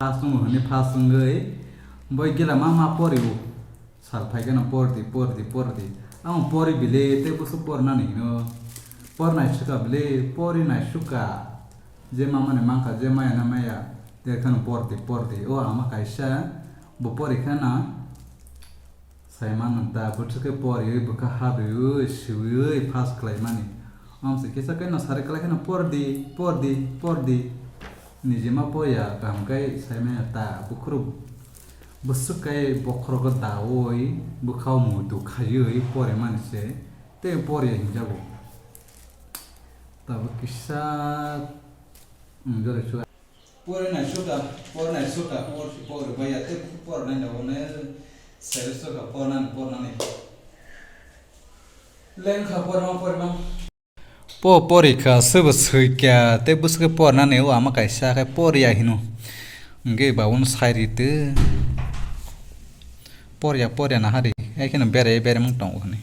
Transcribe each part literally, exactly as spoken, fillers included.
Pass wngwi hwnwi pass wngwi boi gila ma ma pori o. Sal phai kheno pordi, pordi, pordi. Ang pori bile tei busu pornani hino. Pornai suka bile, pori nai suka. Je mamani mankha, je maya na maya. Tei kheno pordi, pordi. O ama kaisa bo pori kheno. Sai mano da, bwswk khe poriwi bwkha habriwi siwiwi pass khlaimani. Omse kisa khe no sari kwlai kheno pordi, pordi, pordi. Nijima porya kaham khe sai mano ta, bukhurok bwswk khe bokhorogo daui bwkhao muitu khaiwi porimani se tei porya hinjago. Tabuk kisa, um, jora suga. Porinai suka, porinai suka, por, por baya te porinai da one sere suka pornani, pornani. Lengkha porma, porma. Po porikha, sebo swikha, te bwswk pornani o ama kaisa khe porya hino. Hwnkhe ba uno sai ri te. Porya, porya nahari. Ai kheno berai, berai mung tongo hwnwi.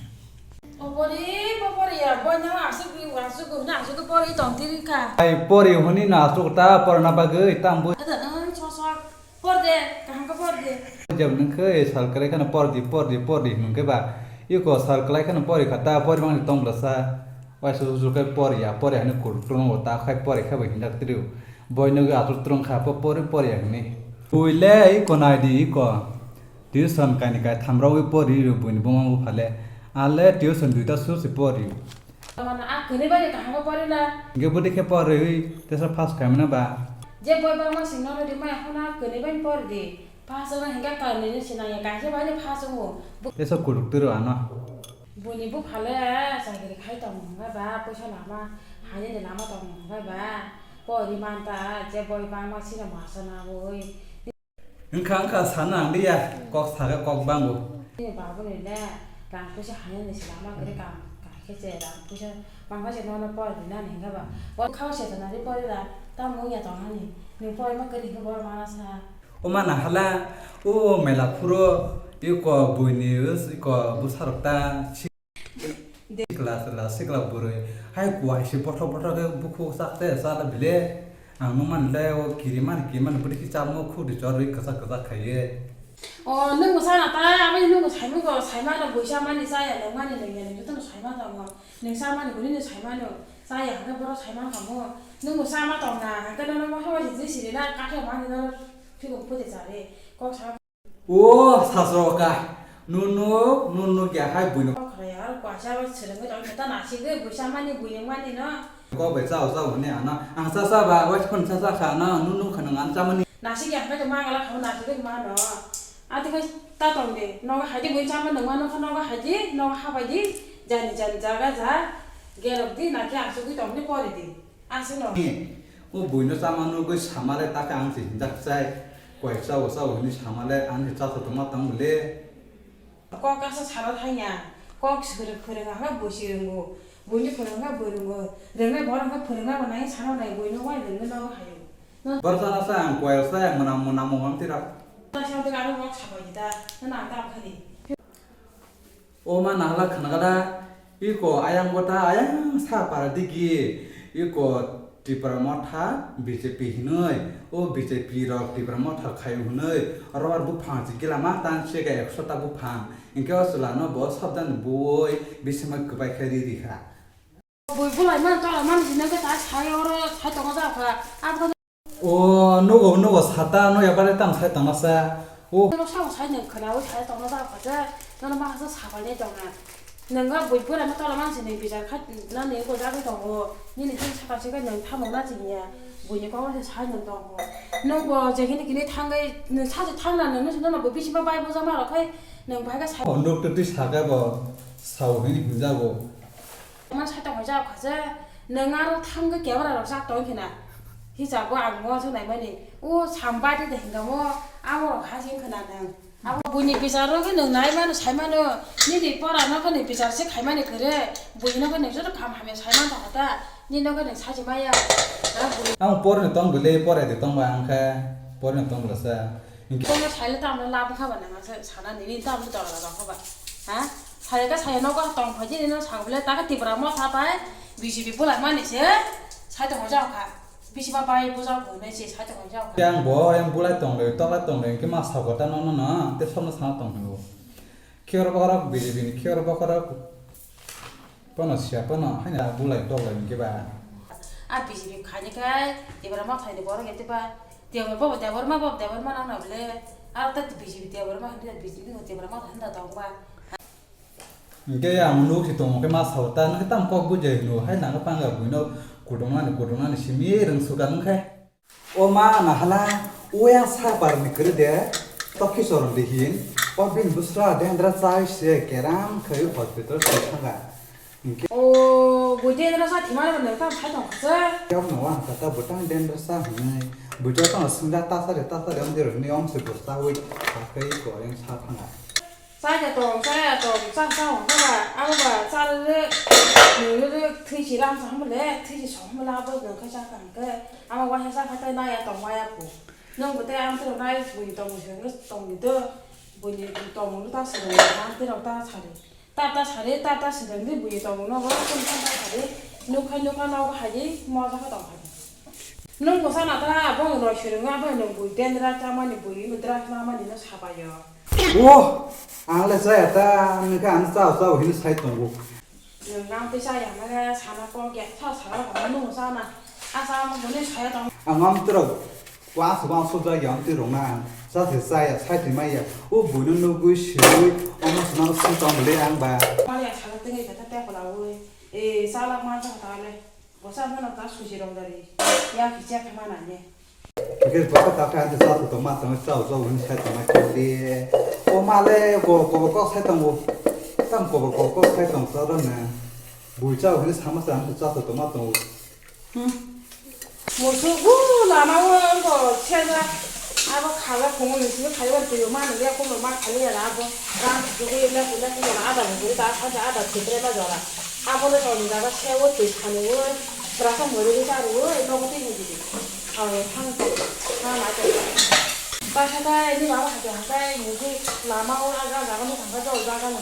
O pori, po pori ya, bo no asuk, asuk, na asuk pori tong tiri kha. Ai pori hwnwi na asuk ta porna bagwi tambo. Ada, ang chosok, por de, kaham ka por de. Jab nung khe sal krai khana por di, por di, por di hwnung khe ba. Iko sal krai khana pori kha ta, pori mang tong bla sa. Wai su su khe pori ya, pori hani kur trung o ta khai pori kha ba hinda tiri. Boi nugwi atur trung kha po pori, pori ya hwnwi. Ui le iko nai di iko. Tuition kaini kai thamrogwi pori rw buini buma bupha le. Ale tuition duita sur se pori. Mano a kwnwi bai kaham khe pori la. Hingke bwdwi khe pori tesa pass khaimano ba. Je boi bangma singno rwdi mai hona kwnwi bai pori di. Pass wngna hingke kanwi ni sinang ya kaisa bai pass wngo. Tesa kuruk twi rw ano. Buini bupha le chakri khai tong hwnga ba poisa lama haini lama tong hwnga ba. Pori manta je boi bangma sino masa nangwi. Wngkha, wngkha, sana ang liya, kok sakhe kok bango. Nini babuni le rang puisa hainani se lama kwrwi kam, kakhe se rang puisa mangpha se nono pori dinani hingkhe ba. Bo khao se tonari pori la, tamo wngya tongnani, nwng pori ma kwrwi hingkhe bo mana sa. O mana hala, o mela phuro, iko buini, iko bwsarok ta. Sikla, sikla, sikla bwrwi. Hai kuai se bothok bothok khe bukhuk sak te chala bile. Ang nukmani le o kirimani, kirimani bwrwi khe chamo khuk di chorwi kwchak kwchak khaiye. O, nwng sana ta, aboni nwng saimano, saimano buisa mani chaya, nangmani nangya, nang jotono saima tongo. Nwng samani hwnwi nwng saimano, chaya hwnkhe borok saimano kamo. Nwng sama tongna, hwnkhe nono moha bai se jwi sirina, kathai mani no phikung phuti chari. Kok sa. O sasroka, nunu, nunu ya hai buino. Khoraya, kwasa bai swrwngwi tong khe ta nasigwi buisa mani buino mani no. Kok bai chao chao hwnwi ano, ang cha cha ba, wai phone cha cha kha ano, nunu khwnang ang chamani. Nasik ya hwnkhe to mangala khamu nasigwi mano. Ati khai ta tong de, nogo haidi bui chama nangma nokha nogo haidi, nogo habaidi, jani jani jaga ja, gerok di nakhe asugwi tongni pori di. Aswkno. Ni, o buino chama nugwi samale takhe ang se hinjak chai. Koi chao chao hinwi samale ang se chathok tongma tong le. Kok kasa salo thangya. Kok swrwk phwrwng ang khe bui swrwngo. Buino phwrwng khe bui rwngo. Rwngnai borok khe phwrwngna bo nai sano nai buino wai rwngwi nogo hayo. Borok sana sa ang koi sa ang mwnam mwnam mwnam tira. Ta sa de aro kok sabai da. Na na ta khani. O ma nahla khnagada, iko ayang bota ayang sa para digi, iko Tipra Motha B J P hinoi, o B J P rok Tipra Motha khayu hinoi, robar buphang chigila ma tan sega ekso ta buphang, hingke o chwla no bo sabdan buoi bisima kwbai khe ri ri kha. Bui bulai man tola man jina ke ta sai oro sai tongo ja kha. Abo O nugo nugo sata no ya bare tang sai tong sa. O no sa sai nang khana o sai tong ja kha ja. No ma sa sa bai ne tong na. Nang ga bui bura ma tola man se ne bijar kha na ne go ja bai tong o. Ni ni sa ka se ga nang tha mo na chi ya. Bui ni ko se sai nang tong o. Nugo je kini kini thang gai nang sa se thang na nang no no bo bisi ba bai bo ja ma ro khai nang bai ga sai. O nuk tu ti sa ga bo sa o ni hin ja go. Ma sa tong ja kha je, nang aro thang ke camera rok jak tong khena. Hi jago ang mo so nai mani. O sam ba de hinga mo, amo rok ha sing khena nang. Abo buini bichar rok nang nai mano sai mano. Nini pora no khani bichar se khai mani khere. Bui no khani joto kam hamya sai man ta ta. Ni no khani saji maya. Ang pore no tong bele, pore de tong ba ang khe. Pore no tong bele sa. Kono saile tamno lab kha ba nang sa sana nini tamno dora dora kha ba. Ha? Saile ka saile nogo tong phaji nino sangbole ta ka Tipra Motha pai B J P bulai mani se. Sai tong ja kha. Bisi ba bai buja ko ne se sa tong ja. Yang bo yang bulai tong le, tolai tong le, ke ma sa ko ta no no no, te sono sa tong ho. Khe oro bokorok B J P ni khe oro bokorok pono siya pono haino bulai toklai hwnkhe ba. A B J P khaini khe Debra Mothani borok ete ba Debra bobo Debra ma bobo Debra ma nang na bole. Aro ta B J P Debra ma hwnkhe B J P ni Debra ma hwnkhe tong ba. Hwnkhe ang nuk si tongo khe ma sao ta nang tam kok bujai hino hai nang panga buino kudungnani kudungnani simi rwng suka nung khe. O ma nahala, uya sa parni kwrwi de, tokhi choron de hin, o bini bwsra dendra chai se keram khai hospital se thanga. Hwnkhe o bui dendra sa thima le bwle tam sai tong kha se. Yok no wan kata butang dendra sa hwnwi, bujo tong singda ta sare ta sare om jero ni om se bwsa wi ta kai ko yang sa thanga. Chaya tong, chaya tong, chang chang hwnba, abo ba cha rwrwk, nwi rwrwk, thwi si ram sa hwnba le, thwi si song hwnba le, abo nang khe cha kha hwnkhe, abo waisa cha kha tei naya tong maya phu. Nwng bo tei ang tei rok nai bui tong bui song tong di do, bui ni tong mung ta swrwng ang tei rok ta sari. Ta ta sari, ta ta swrwng di bui tong mung no bo tong ta sari. Nuk khai nuk khai no bo hai di, mo cha kha tong khai. Nwng bo sana ta, abo nwng roi swrwng abo nwng bui dendra cha mani bui, dra cha mani no sabai yo. O, ang le chaya ta, nokha ang chao chao hino sai tongo. Nwng nang tei chaya hwnba khe sana kok ya, sa sala kok nung sana. Asa mo hwnwi saya tong. Ang am tro, wa su bang su ja ya am tro na. Sa se chaya, sai twi maya. O buino nugwi sirwi, omo suna su tong le ang ba. Mali ya sala tengwi kata te pala wi. E sala ma sa ta le. Bwsa no ta susi rok dari. Ya kicha khe mana ne. Hingke bwsa ta khe ante cha tongma tong cha cha hwnwi sai tongma khe de. O ma le ko ko ko sai tongo. Tam ko ko ko sai tong cha ro ne. Bui cha hwnwi sama cha ante cha tongma tongo. Hmm. Musu bu lama o ko chega. Abo khala khungo ni simi khaibar tuyo ma ni ya ko ma khali ya abo. Ram tuyo ya ko ya ko ada ni ta ada khitre ba jora. Abo le tong jaga se o twi thani o, brasa mwrwgwi cha rw o, nogo twi hwnjidi. Ang thang thang na cha. Ba sa ta ni baba ha ta ha ta ni ji lama o aga jaga no thang ka jol jaga no.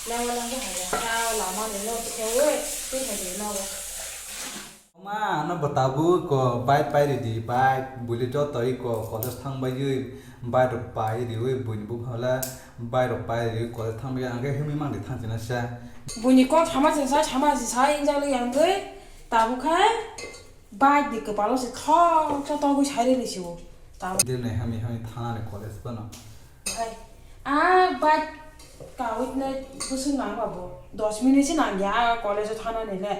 Lama lama ha ya ta lama ni no se o twi hwnjidi nogo. Ma no bwtabu ko bike pai ridi, bike buli joto i ko college thang bai ui bike rok pai riui buini bukha le bike rok pai riui college thang bai ang khe himwi mang di thang china sa. Buini kok sama se sa, sama se sa, injak le yang gwi, tabuk khe bike ni kwpalo se thok thok togwi sai rwni se o. Tabuk. Dil nai hami hami thana ni college phano. Hai, a bike kawi ne bwswk nang ba bo. Dos minute se nang ya college o thana ni le.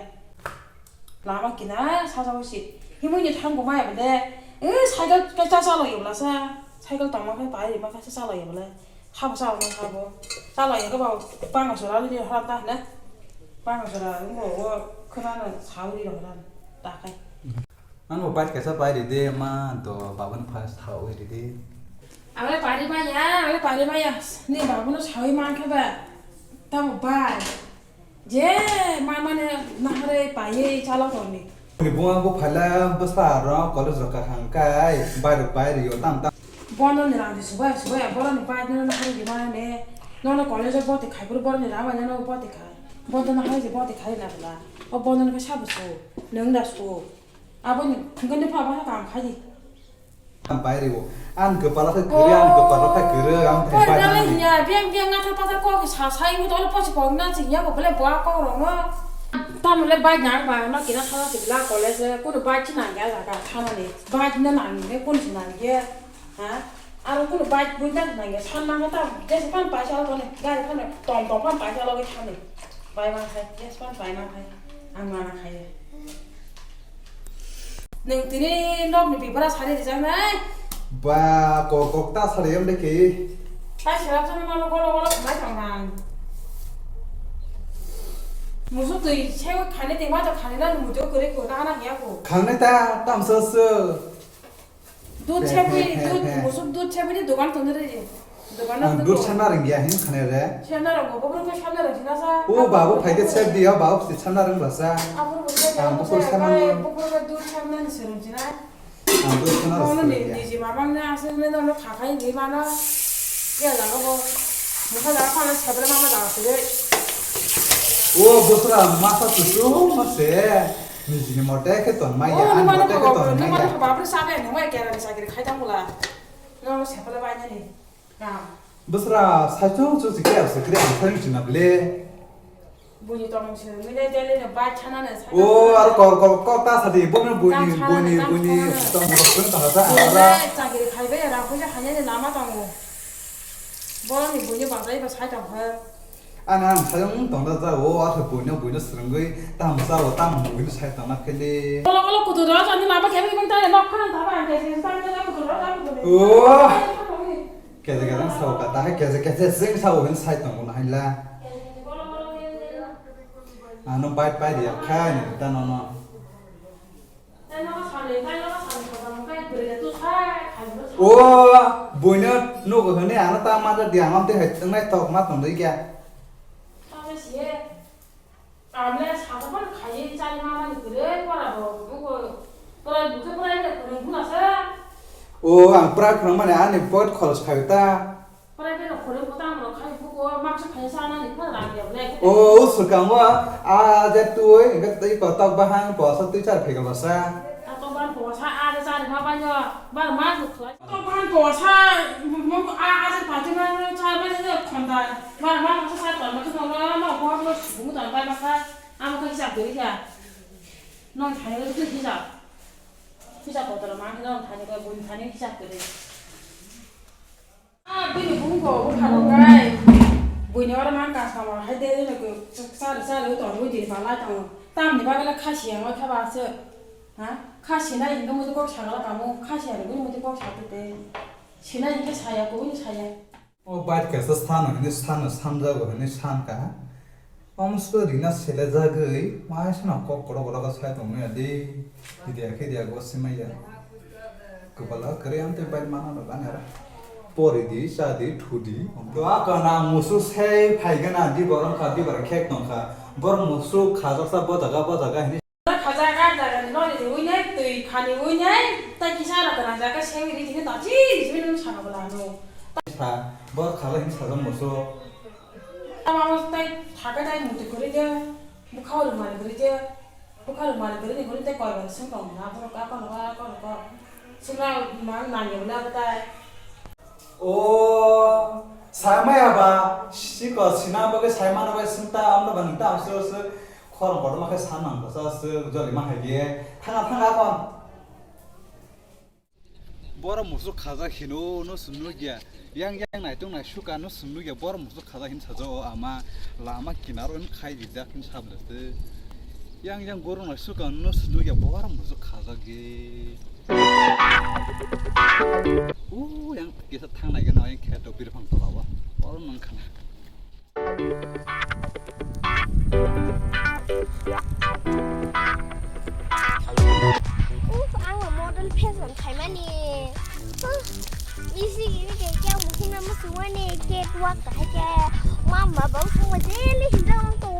Lama kina sa sa si. Himui ni thang bo maya bo le. Eh, cycle khe cha chalo yo bla sa. Cycle tongma khe pai ma khe cha chalo yo bla. Sabo sabo ma sabo. Chalo yo khe ba bang sora ri hora ta na. Bang sora ngo wo khna na sa ri hora ta kai. Ano bike kaisa pai ri de ma do babun phai sa wi ri de. Ang le pari maya, ang le pari maya. Ni babu no sawi man khe ba. Tamo bai. Je, ma mane nahare paye chala korni. Ni bunga bo phala bwsa ro college rok kaham kai, bai rok bai rio tam tam. Bondo ni rang di subai, subai, bondo ni bai no nahare di mane. Nono college o boti khai, buru bondo ni rang bai no boti khai. Bondo nahare di boti khai na bla. O bondo ni khe sabo su, nung da su. Abo ni, nung ni pha ba kam khai di. Ang pai ribo. Ang kwpala khe kwrwi, ang kwpala khe kwrwi, ang thai pai nang. Hiya, biang biang ngathar pathar kok sa sai mu tole pochi kok na ching ya ko bole bo kok rong no. Tamo le bai nang ba no kina sala chibla college, kuno bai chi nang ya jaga thana ni. Bai na nang ni kun chi nang ye. Ha? Aro kuno bai bui na nang ye san nang ta. Jese pan pai sala kone, gari kone, tom tom pan pai sala kone thani. Bai ma khai, jese pan pai ma khai. Ang mana khai. Nwng tini nokni bibra sari rijak nai? Ba, kok kok ta sari em de ke. Tai sara phano mano golo golo khamai tong nang. Musu twi sewa khani twi ma to khani na mujo kore ko na na ya ko. Khangnai ta tamsa se. Dud sebi, dud, musu dud sebi ni dogan tong re. Ang dur sana rengya hin khane re. Sana rong bo bro ko sana rong sina sa. O babu phaikhe sep diya, babu si sana reng basa. Ang bo sana. Bo bro ko dur sana ni serong sina. Ang dur sana reng. Ni ji mamang na asal ne no khakai ni mana. Ya la ko. Mukha la ko na sebre mama da se. O bosra masa tu tu mase. Nijini mote khe ton maya, oh, ani mote khe ton maya. Bapre sabe nungbai kerani chakri khai tang bula. No sepala bai nani. Kam. Bwsra saichung chu chikri asa kri ang sai china ble. Buni tong se nile dele ne bai chana ne sai. O ar kor kor kor ta sadi buni buni buni tong mo tong ta ta. Chakri khai be ra khuja khanya ne lama tong. Boroni buni bazai ba sai tong ha. Ana ang sayang tongda jago, o atha buino buino swrwngwi tamo jago, tamo mungwino sai tongna phele. Bolo bolo kutu dora jani lama khe bini tane nok phana thaba ang khe tane kutu dora jani kutu. O. Keze keze ang sao ka, ta hai keze keze sing sao hin sai tongo na haila. Ano bai pai dia khai ni ta no no. O, buino nugo hwnwi ano ta ma da di, ang amtwi hai wngnai tok ma tongdoi kya. Tamle sabo phano khaiwi chai ma mani kwrwi pora bo nugo. Pora bukhe pora ina kwrwi buna sa. O, ang pora khwrwng mani ani pocket khorch khaio ta. Private rok khoroi bwtang rok khai buko maksa khai sa nani phano rang ya ble. O, o swkang o, a je twi, hwnkhe twi kotok bahang, posa twi char phega basa. A to ban posa, a je char ma banyo, bar ma khlai. To ban posa, mo, a, a je pati ma char ma je khonda, bar ma maksa sa ton ma khno ma, ma bo ma subung ton bai maksa, amo khai sa diri ya. Non khai ro tu hija. Hija kotor ma khno thani ko bun thani hija kere. Ah, bini bumung bo bwkha rok kai. Buini oro mang kasama hai de de ko chari chari to rui di pala tang. Tamni bagala khasi yang kha ba se. Ha? Khasi na inga mutu kok sagala kamu, khasi ya rui mutu kok sa te. Sina inga saya ko in saya. O bike kaisa sano hini sano sanjago hini san ka. Omswk rina selejagwi, waisano kok kodo kodo khe sai tongmani di, hidia khidia go simaya. Kwbala kwrwi amtwi bai mana no bani ara. Pori di, cha di, thu di. Dua kana musu sei phai gana di borok kha, di borok khek tong kha. Bor musu khajaksa bo jaga, bo jaga hini. Khaja ga jaga ni noni ni uinai, twi khani uinai, tai kisa ra kana jaga sei ri jini ta chi, jini nung sana bala no. Sa, bor khala hini sajak musu. Tama tai thakai tai muti kwrwi de, bwkha rwmani kwrwi de, bwkha rwmani kwrwi ni kwrwi tei koi bai swng tong na borok a kono ba kono ko. Swngna ma nangya bwle abo tai. O, samaya ba, siko sina bagwi saimano bai swngta, amno ba nungta amswk swk khorang kotorma khe sa nang bwsa swk jolima hai khe thanga thanga kon. Borok musu khajak hino, no swnwi ya. Yang yang naitung nai suka no swnwi ya. Borok musu khajak hin sajak o ama lama kinaro hin khai rijak hin sablwtwi. Yang yang goro nai suka no swnwi ya. Borok musu khajak ye. U yang kisa thang nai gana yang kheto birphang tola o. Oro nang khana. Uf, ang model fashion khaimani. Huh, isi gini kaisa mungkin nama suwani catwalk kahai ke. Mama bang semua jeli hindang tu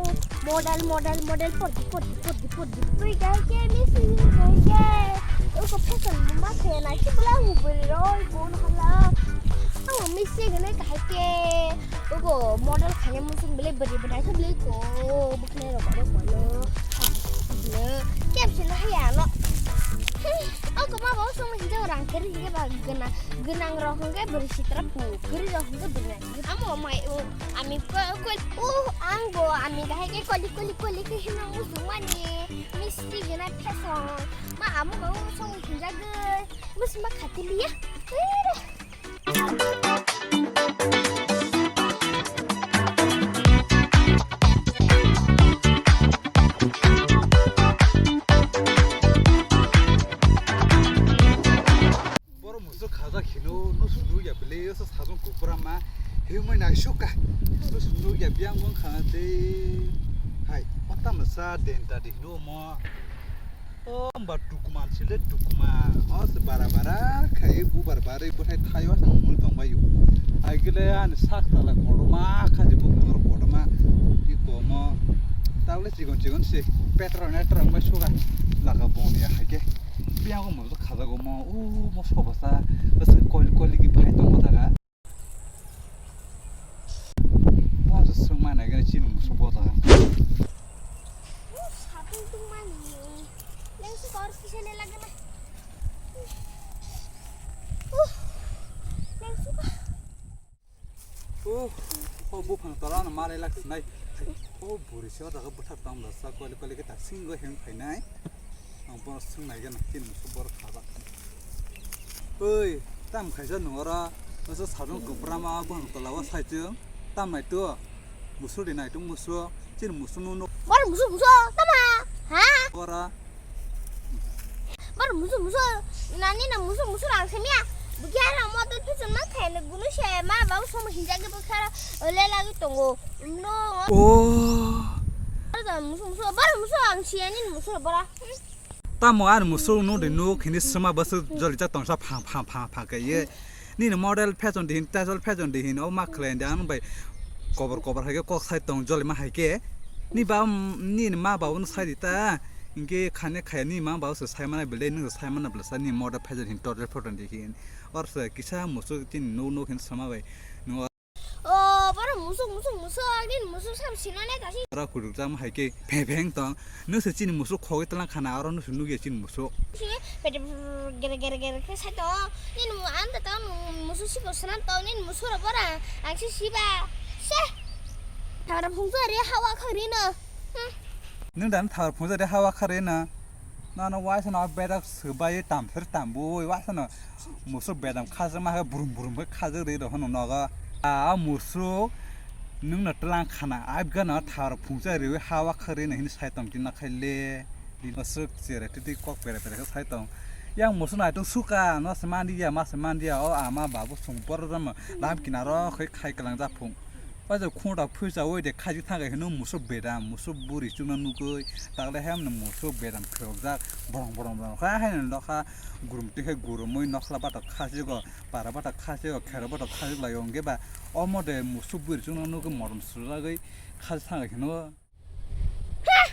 model, model, model pergi, pergi, pergi, pergi. Tui kahai ke, misi hini kahai ke. Uko fashion ma khe na ki bela ubri roi bon hala. Ang misi gini kahai ke. Ugo model khaina muchung belai bwrwi bwrwi khe belai ko bwkhnai rok aro kono. Bwkhnai kebsino haya no. Oko ma bo song hinjak rang kari hige ba gana gwnang rok hwnkhe bwrwi sitra pu kwrwi rok hwnkhe bwrwi nai. Amo mai o ami ko ko o ang bo ami dahai ke koli koli koli khe hino muchung mani misti gana phesong ma amo ma o song hinjak gwi muchung ma khati liya. Borok musu khajak hino, no sunu ya bele, so sajong kupra ma, himoi nai suka, no sunu ya biang wng khana de, hai, pata masa denta di hino mo. O, hwnba tukuma sile tukuma. O se bara bara khai bubar barwi bwthai thaio aswk mungwi tongbaio. Aigile ani sak tala kotorma kha je bukung rok kotorma. Iko omo tabole chikon chikon se petro netro wngbai suga laga boni ya haike. Biyango mo khajago mo, o mo sobasa aswk kol kol ligi phai tongo jaga. Bo se swngma nai gani chini musu bo jaga. Satung tungmani. Kor kisa ne lage na. Uh, nang suka. Oh, oh, buphang tola no malai lak sinai. Oh, buri se o jaga bwthak tong da sa koli koli ke tak singo hem phainai. Ang bono swng nai gana kin musu bor khaba. Oi, tam khaisa nung ora, masa sajung kwbra ma buphang tola o sai chung. Tam nai to, musu de nai to musu, chin musu nu nu. Bor musu musu, tama, ha? Ora. Bar musu musu, nani na musu musu rang semia. Bukia na mo to tusun mang khe ne gunu se ma ba so mo hinja ke bukhara le lagi tongo. No. Oh. Bar musu musu, bar musu ang siani musu bara. Tamo ar musu no de no khini sema basu joli ja tongsa pha pha pha pha ke ye. Nini model fashion dihin, casual fashion dihin, o ma khlai da ang bai kobor kobor hai khe kok sai tong jolima hai khe. Ni ba, nini ma ba no sai di ta, hinkhe khane khaya ni ma ba se sai mana bele, nung sai mana bele sa ni model fashion hin total fashion dihin. Or se kisa musuk tin no no hin sama bai. No. O, boro musuk musuk musuk, nini musuk sam sinane tasi. Ora kuduk jam hai khe pheng pheng tong. Nung se chini musuk khogwi tlang khana, oro nung se nugya chini musuk. Sini pete gere gere gere khe sai to. Nini mu-, ang ta tong musuk sibo swnam to, nini musuk ro bora. Ang si siba. Se. Thara phungsa re hawa khari no. Hmm. Nung dan thara phungsa re hawa khari no. Nano waisa no bedak swbai tamsir tambui waisa no musuk bedam khajak ma khe brum brum khe khajak ri rok no nogo. A musuk nung no tlang khana abga no thara phungsa riwi hawa khari no hin sai tong tin na khai le. Di musuk chere titi kok pere pere khe sai tong. Yang musuk nai tong suka no se mandiya ma se mandiya o ama babu sung bor ram lam kinaro khai khai kalang ja phung. Paisa khungta phuisa oi de khaji thangai hino musuk bedam, musuk buri chukna nugui, takle hem no musuk bedam khirokjak, borong borong borong kha hai no nokha, gurum twi khai gurumui nokhla batok khasigo, para batok khasigo, khero batok khasik lai ongke ba, omo de musuk buri chukna nugui motom sujagui khaji thangai hino. Heh!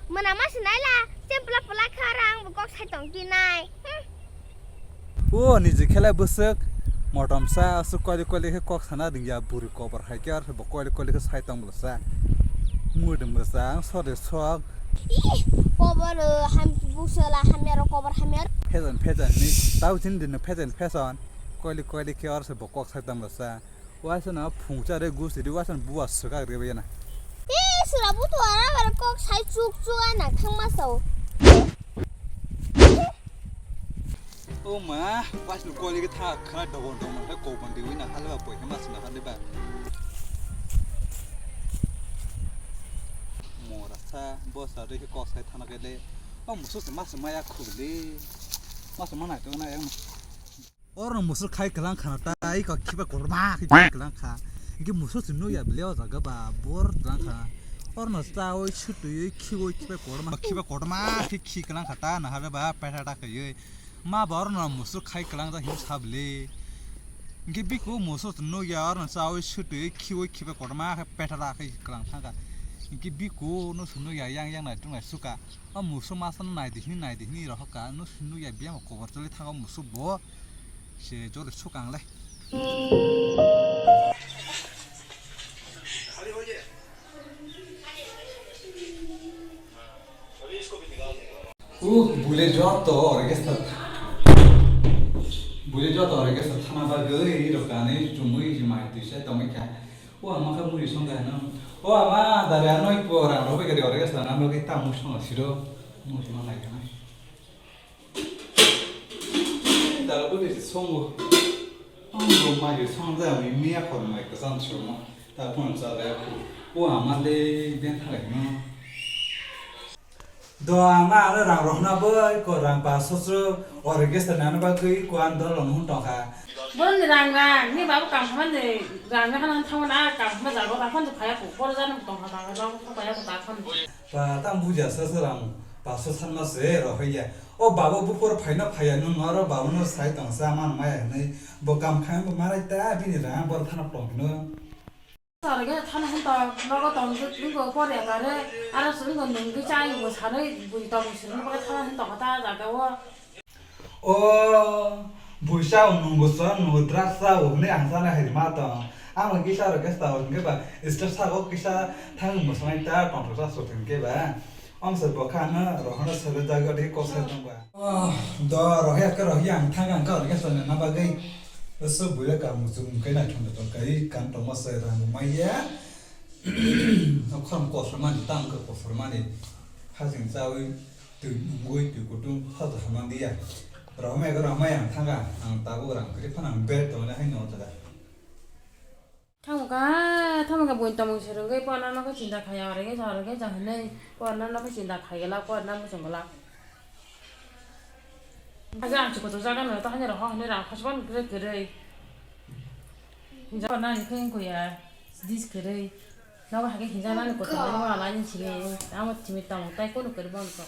Mwnama se naila, chempla pwla kha oro ang bo kok sai tong tinai. Hmm. O niji khelai bwswk, motomsa aswk koili koili khe kok sana ringya bwrwi kobor hai khe aro bo koili koili khe sai tong bwlasa. Mudum bwlasa ang sode sok. Ih, kobor, uh, ham, buswla hamya ro kobor hamya ro. Phejan phejan ni, tau chini din phejan phejan. Koili koili khe aro se bo kok sai tong bwlasa. Waisa no phungcha re gusi di waisa no bua swkak re bai na. Ee, sura butu ara bara kok sai chuk chuk ai nang thang ma sao. O ma, waisa no koli ke tha khana dogon dogon khe kobon di wina hale ba poi ma sina hale ba. Mora sa, bo sa re kok sai thana ke le. O musu se ma se ma ya khubli. Ma se ma nai to na yang. Oro no musuk khai kwlang khana ta, iko khiba kotorma khe khiba kwlang kha. Hinkhe musuk se nukya bele o jaga ba, bor kwlang kha. Oro no chaui, sutui, khiui, khiba kotorma, khiba kotorma khe khi kwlang kha ta, nahare ba, petha ta khaiui. Ma ba oro no musuk khai kwlang jak hinwi sa bele. Hinkhe biko musuk se nukya, oro no chaui, sutui, khiui, khiba kotorma khe petha ta khe kwlang thang kha. Hinkhe biko no se nukya, yang yang nai tung nai suka. O musuk masa no nai di hinwi, nai di hinwi rohor kha, no se nukya, biyang kobor choli thango musuk bo. Se jori sukang le. Uh, bule joto orchestra. Bule joto orchestra thana bagwi rok ani chumui mai twi sai tongwi kha. O ama kha muri song kha no. O ama dare anoi po rang rok bai orchestra na bagwi ta mu song siro. Mu song lai kha. Dal bwrwi se songo. Ang bo mai songjak mi miya khormai kwchang chwrwngno. Ta phone cha le khu. O ama le ben thalai no. Do ama aro rang rohna bai ko rang pa sosro orchestra nana bagwi ko an dol rong hun tongkha. Boroni rang rang ni babu kam khamani rang rang han thangna kam khama jago ta phone phaya ko. Boro jani tongkha ta rang phaya ko ta phone. Ba, tang buja sa sa rang, ba, so san ma se ro hoi ya. O babo buphor phaina phaiya, nwng oro babo no sai tong sa man maya hinwi. Bo kam khai bo marai ta bini rang bor thana tong hino. Sar ge thana hin to, nogo tong ge, nwng go por ya ta re, aro se nwng go nwng ge chai bo sanwi bui tong sini bo thana hin to kata jaga o. O buisa nungo son nungo drugs sa o hwnwi ang sana hai ma tong. Ang kisa ro kesa o hwnkhe ba star sa o kisa thang mo sanai ta tong sa so hwnkhe ba. Ang se bo kha na rohana sele jaga de ko se nang ba. Oh, do rohe ka rohi ang thang ang ka rohi sa na bagwi. So buya ka mu chung kai na thang da kai kan to ma se rang mai ya. Okham ko sa man tang ko ko sa man ni. Ha sing sa wi tu ngui tu kutung ha sa man dia. Rohme ka rohmai ang thang ang ang tabu rang kri phan ang ber to na hai no ta da. Tamo ka, tamo ka buin tamo se rwngwi porna nokha chinta khai, aro khe jahar khe jahar hinwi porna nokha chinta khai glak, porna muchung glak. Haja ang chukutho jaga no ta hani rok hinwi rang khasban kwrwi kwrwi. Hinja porna ni khe kuya dis kwrwi. Nogo hakhe hinja nani kuthum ni wala ni simi, amo simi tamo tai kono kwrwi bang to.